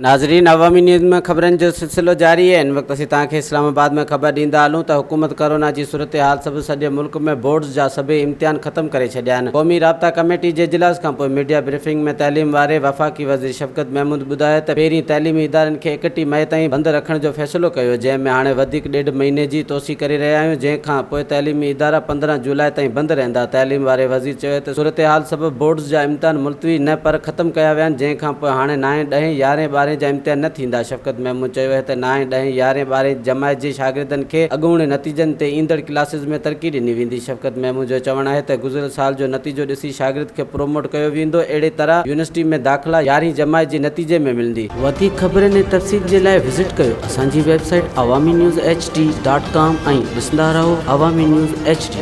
ناظرين عوامي نيوز ۾ خبرن جو سلسلو جاري آهي هن وقت اسين توهان کي اسلام آباد ۾ خبر ڏيندا هلون ته حڪومت ڪورونا جي صورتحال سبب سڄي ملڪ ۾ بورڊز جا سڀئي امتحان ختم ڪري ڇڏيا آهن قومي رابطا ڪميٽي جي اجلاس کانپوء ميڊيا بريفنگ ۾ تعليم واري وفاقي وزير شفقت محمود ٻڌايو ته پهرين تعليمي ادارن کي 31 مئي تائين بند رکڻ جو فيصلو ڪيو جنهن ۾ هاڻي وڌيڪ ڏيڍ مهيني جي توسيع ڪري رهيا آهيون جنهن کان پوء تعليمي ادارا 15 جولاء تائين بند رهندا تعليم واري وزير چيو ته صورتحال سبب بورڊز جا امتحان ملتوي نه پر ختم ڪيا ويا آهن جنهن کان پوء هاڻي نائين، ڏهين، يارهين، ٻارهين جا امتحان نه ٿيندا. شفقت محمود چيو آهي ته نائين، ڏهين، يارهين، ٻارهين جماعت جي شاگردن کي اڳوڻي نتيجن تي ايندڙ ڪلاسز ۾ ترقي ڏني ويندي. شفقت محمود جو چوڻ آهي ته گذريل سال جو نتيجو ڏسي شاگرد کي پروموٽ ڪيو ويندو اهڙي طرح يونيورسٽي ۾ داخلا يارهين جماعت جي نتيجي ۾ ملندي. وڌيڪ خبرن ۽ تفصيل جي لاء وزٽ ڪيو اسان جي website Awami news H D dot com ۽ ڏسندا رهو عوامي نيوز ايڇ ڊي.